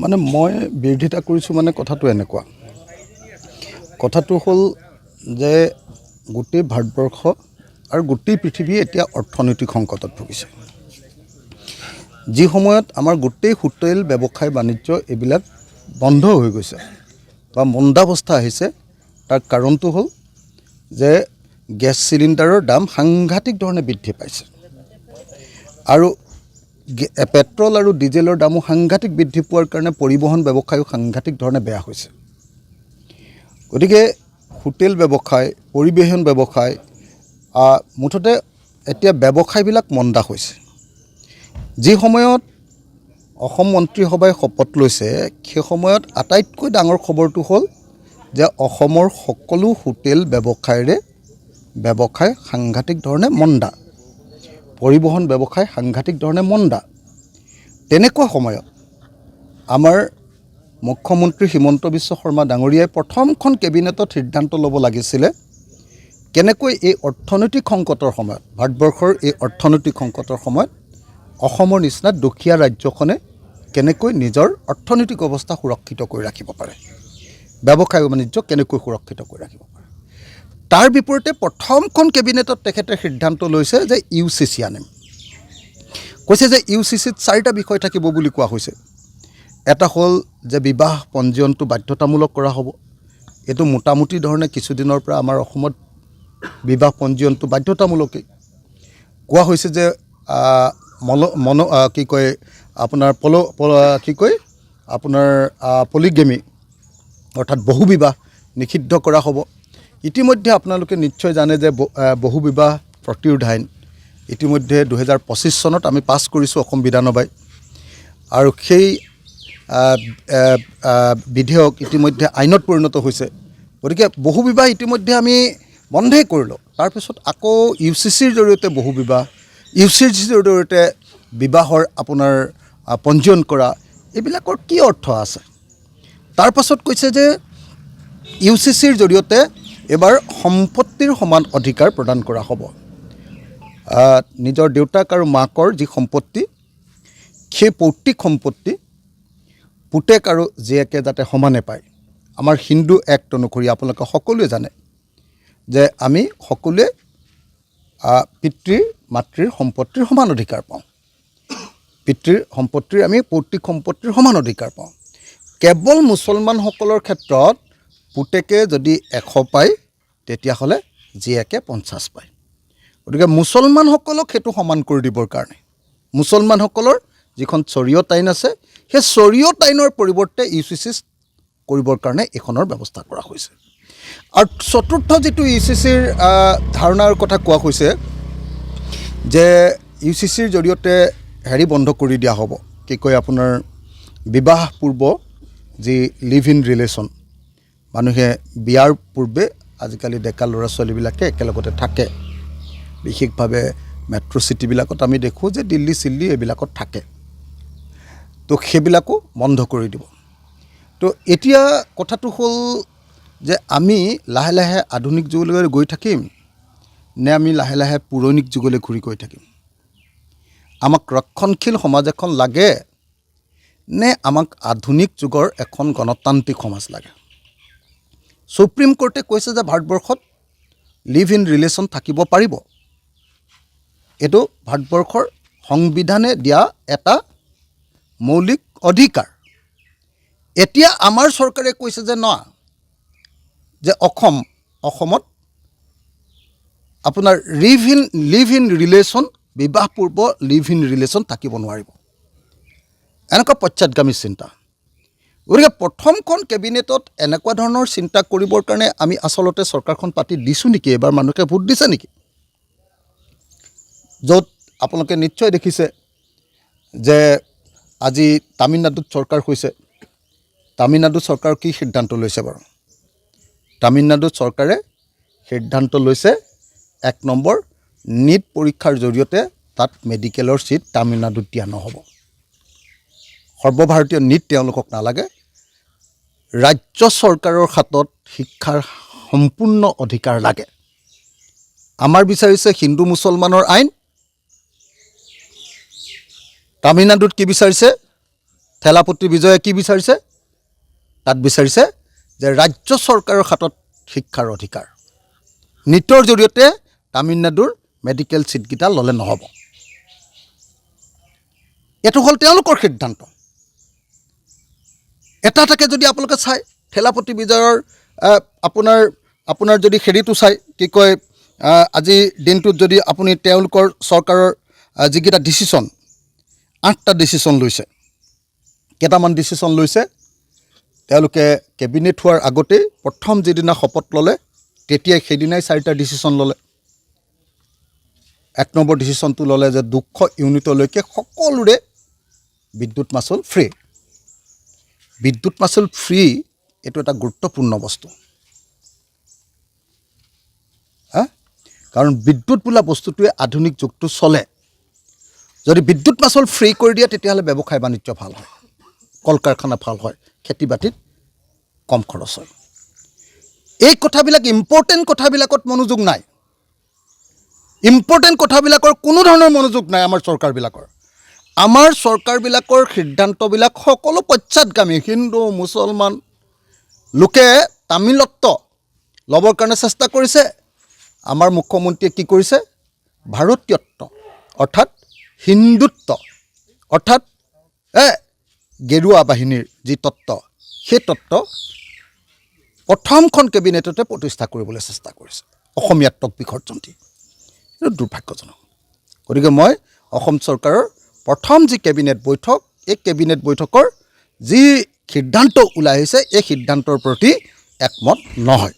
মানে মই বিৰোধিতা কৰিছোঁ, মানে কথাটো এনেকুৱা, কথাটো হ'ল যে গোটেই ভাৰতবৰ্ষ আৰু গোটেই পৃথিৱী এতিয়া অৰ্থনৈতিক সংকটত ভুগিছে। যি সময়ত আমাৰ গোটেই হোটেল ব্যৱসায় বাণিজ্য এইবিলাক বন্ধ হৈ গৈছে বা মন্দাৱস্থা আহিছে, তাৰ কাৰণটো হ'ল যে গেছ চিলিণ্ডাৰৰ দাম সাংঘাতিক ধৰণে বৃদ্ধি পাইছে আৰু পেট্ৰল আৰু ডিজেলৰ দামো সাংঘাতিক বৃদ্ধি পোৱাৰ কাৰণে পৰিবহণ ব্যৱসায়ো সাংঘাতিক ধৰণে বেয়া হৈছে। গতিকে হোটেল ব্যৱসায়, পৰিবহণ ব্যৱসায়, মুঠতে এতিয়া ব্যৱসায়বিলাক মন্দা হৈছে। যি সময়ত অসম মন্ত্ৰীসভাই শপত লৈছে, সেই সময়ত আটাইতকৈ ডাঙৰ খবৰটো হ'ল যে অসমৰ সকলো হোটেল ব্যৱসায়ৰে ব্যৱসায় সাংঘাতিক ধৰণে মন্দা, পৰিবহণ ব্যৱসায় সাংঘাতিক ধৰণে মন্দা। তেনেকুৱা সময়ত আমাৰ মুখ্যমন্ত্ৰী হিমন্ত বিশ্ব শৰ্মা ডাঙৰীয়াই প্ৰথমখন কেবিনেটত সিদ্ধান্ত ল'ব লাগিছিলে কেনেকৈ এই অৰ্থনৈতিক সংকটৰ সময়ত, ভাৰতবৰ্ষৰ এই অৰ্থনৈতিক সংকটৰ সময়ত অসমৰ নিচিনা দুখীয়া ৰাজ্যখনে কেনেকৈ নিজৰ অৰ্থনৈতিক অৱস্থা সুৰক্ষিত কৰি ৰাখিব পাৰে, ব্যৱসায় বাণিজ্য কেনেকৈ সুৰক্ষিত কৰি ৰাখিব পাৰে। তাৰ বিপৰীতে প্ৰথমখন কেবিনেটত তেখেতে সিদ্ধান্ত লৈছে যে ইউ চি চি আনিম। কৈছে যে ইউ চি চিত চাৰিটা বিষয় থাকিব বুলি কোৱা হৈছে। এটা হ'ল যে বিবাহ পঞ্জীয়নটো বাধ্যতামূলক কৰা হ'ব। এইটো মোটামুটি ধৰণে কিছুদিনৰ পৰা আমাৰ অসমত বিবাহ পঞ্জীয়নটো বাধ্যতামূলকেই। কোৱা হৈছে যে মল মন কি কয় আপোনাৰ পল কি কয় আপোনাৰ পলিগেমি অৰ্থাৎ বহু বিবাহ নিষিদ্ধ কৰা হ'ব। ইতিমধ্যে আপোনালোকে নিশ্চয় জানে যে বহু বিবাহ প্ৰতিৰোধ আইন ইতিমধ্যে 2025 চনত আমি পাছ কৰিছোঁ অসম বিধানসভাই আৰু সেই আহ, আহ, আহ, বিধেয়ক ইতিমধ্যে আইনত পৰিণত হৈছে। গতিকে বহু বিবাহ ইতিমধ্যে আমি বন্ধেই কৰিলোঁ। তাৰপিছত আকৌ ইউ চি চিৰ জৰিয়তে বহু বিবাহ, ইউ চি চিৰ জৰিয়তে বিবাহৰ আপোনাৰ পঞ্জীয়ন কৰা, এইবিলাকৰ কি অৰ্থ আছে? তাৰপাছত কৈছে যে ইউ চি চিৰ জৰিয়তে এইবাৰ সম্পত্তিৰ সমান অধিকাৰ প্ৰদান কৰা হ'ব। নিজৰ দেউতাক আৰু মাকৰ যি সম্পত্তি, সেই পৈতৃক সম্পত্তি পুতেক আৰু জীয়েকে যাতে সমানে পায়। আমাৰ হিন্দু এক্ট অনুসৰি আপোনালোকে সকলোৱে জানে যে আমি সকলোৱে পিতৃ মাতৃৰ সম্পত্তিৰ সমান অধিকাৰ পাওঁ। পিতৃৰ সম্পত্তিৰ, আমি পৈতৃক সম্পত্তিৰ সমান অধিকাৰ পাওঁ। কেৱল মুছলমানসকলৰ ক্ষেত্ৰত পুতেকে যদি 100 পায়, তেতিয়াহ'লে জীয়েকে 50 পায়। গতিকে মুছলমানসকলক সেইটো সমান কৰি দিবৰ কাৰণে মুছলমানসকলৰ যিখন চৰিয়ত আইন আছে, সেই চৰিয়ত আইনৰ পৰিৱৰ্তে ইউ চি চি কৰিবৰ কাৰণে এইখনৰ ব্যৱস্থা কৰা হৈছে। আৰু চতুৰ্থ যিটো ইউ চি চিৰ ধাৰণাৰ কথা কোৱা হৈছে যে ইউ চি চিৰ জৰিয়তে হেৰি বন্ধ কৰি দিয়া হ'ব, কি কয় আপোনাৰ বিবাহ পূৰ্ব যি লিভ ইন ৰিলেশ্যন, মানুহে বিয়াৰ পূৰ্বে আজিকালি ডেকা ল'ৰা ছোৱালীবিলাকে একেলগতে থাকে। বিশেষভাৱে মেট্ৰ' চিটিবিলাকত আমি দেখোঁ যে দিল্লী চিল্লী এইবিলাকত থাকে। তো সেইবিলাকো বন্ধ কৰি দিব। তো এতিয়া কথাটো হ'ল যে আমি লাহে লাহে আধুনিক যুগলৈ গৈ থাকিম নে আমি লাহে লাহে পৌৰাণিক যুগলৈ ঘূৰি গৈ থাকিম? আমাক ৰক্ষণশীল সমাজ এখন লাগে নে আমাক আধুনিক যুগৰ এখন গণতান্ত্ৰিক সমাজ লাগে? ছুপ্ৰিম কোৰ্টে কৈছে যে ভাৰতবৰ্ষত লিভ ইন ৰিলেশ্যন থাকিব পাৰিব। এইটো ভাৰতবৰ্ষৰ সংবিধানে দিয়া এটা মৌলিক অধিকাৰ। এতিয়া আমাৰ চৰকাৰে কৈছে যে না, যে অসমত আপোনাৰ লিভ ইন ৰিলেশ্যন, বিবাহ পূৰ্ব লিভ ইন ৰিলেশ্যন থাকিব নোৱাৰিব। এনেকুৱা পশ্চাদগামী চিন্তা। গতিকে প্ৰথমখন কেবিনেটত এনেকুৱা ধৰণৰ চিন্তা কৰিবৰ কাৰণে আমি আচলতে চৰকাৰখন পাতি দিছোঁ নেকি? এইবাৰ মানুহে ভোট দিছে নেকি? য'ত আপোনালোকে নিশ্চয় দেখিছে যে আজি তামিলনাডুত চৰকাৰ হৈছে। তামিলনাডু চৰকাৰ কি সিদ্ধান্ত লৈছে বাৰু? তামিলনাডু চৰকাৰে সিদ্ধান্ত লৈছে, এক নম্বৰ নীট পৰীক্ষাৰ জৰিয়তে তাত মেডিকেলৰ ছিট তামিলনাডুত দিয়া নহ'ব। সৰ্বভাৰতীয় নীট তেওঁলোকক নালাগে। ৰাজ্য চৰকাৰৰ হাতত শিক্ষাৰ সম্পূৰ্ণ অধিকাৰ লাগে। আমাৰ বিচাৰিছে হিন্দু মুছলমানৰ আইন। তামিলনাডুত কি বিচাৰিছে? থেলাপতি বিজয়ে কি বিচাৰিছে? তাত বিচাৰিছে যে ৰাজ্য চৰকাৰৰ হাতত শিক্ষাৰ অধিকাৰ। নীটৰ জৰিয়তে তামিলনাডুৰ মেডিকেল ছিটকেইটা ল'লে নহ'ব। এইটো হ'ল তেওঁলোকৰ সিদ্ধান্ত। এটা এটাকে যদি আপোনালোকে চায়, থেলাপতি বিজয়ৰ আপোনাৰ আপোনাৰ যদি হেৰিটো চায়, কি কয়, আজিৰ দিনটোত যদি আপুনি তেওঁলোকৰ চৰকাৰৰ যিকেইটা ডিচিশ্যন, আঠটা ডিচিশ্যন লৈছে, কেইটামান ডিচিশ্যন লৈছে তেওঁলোকে কেবিনেট হোৱাৰ আগতেই। প্ৰথম যিদিনা শপত ল'লে, তেতিয়াই সেইদিনাই চাৰিটা ডিচিশ্যন ল'লে। এক নম্বৰ ডিচিশ্যনটো ল'লে যে 200 ইউনিটলৈকে সকলোৰে বিদ্যুৎ মাচুল ফ্ৰী। বিদ্যুৎ মাচুল ফ্ৰী, এইটো এটা গুৰুত্বপূৰ্ণ বস্তু হা। কাৰণ বিদ্যুৎ বোলা বস্তুটোৱে আধুনিক যুগটো চলে। যদি বিদ্যুৎ মাচুল ফ্ৰী কৰি দিয়ে, তেতিয়াহ'লে ব্যৱসায় বাণিজ্য ভাল হয়, কল কাৰখানা ভাল হয়, খেতি বাতিত কম খৰচ হয়। এই কথাবিলাক, ইম্পৰ্টেণ্ট কথাবিলাকত মনোযোগ নাই। ইম্পৰ্টেণ্ট কথাবিলাকৰ কোনো ধৰণৰ মনোযোগ নাই আমাৰ চৰকাৰবিলাকৰ। আমাৰ চৰকাৰবিলাকৰ সিদ্ধান্তবিলাক সকলো পশ্চাদগামী। হিন্দু মুছলমান লোকে তামিলত্ব ল'বৰ কাৰণে চেষ্টা কৰিছে। আমাৰ মুখ্যমন্ত্ৰীয়ে কি কৰিছে? ভাৰতীয়ত্ব অৰ্থাৎ হিন্দুত্ব অৰ্থাৎ গেৰুৱা বাহিনীৰ যি তত্ত্ব, সেই তত্ত্ব প্ৰথমখন কেবিনেটতে প্ৰতিষ্ঠা কৰিবলৈ চেষ্টা কৰিছে, অসমীয়াত্বক বিসৰ্জন দি। এইটো দুৰ্ভাগ্যজনক। গতিকে মই অসম চৰকাৰৰ প্ৰথম যি কেবিনেট বৈঠক, এই কেবিনেট বৈঠকৰ যি সিদ্ধান্ত ওলাই আহিছে, এই সিদ্ধান্তৰ প্ৰতি একমত নহয়।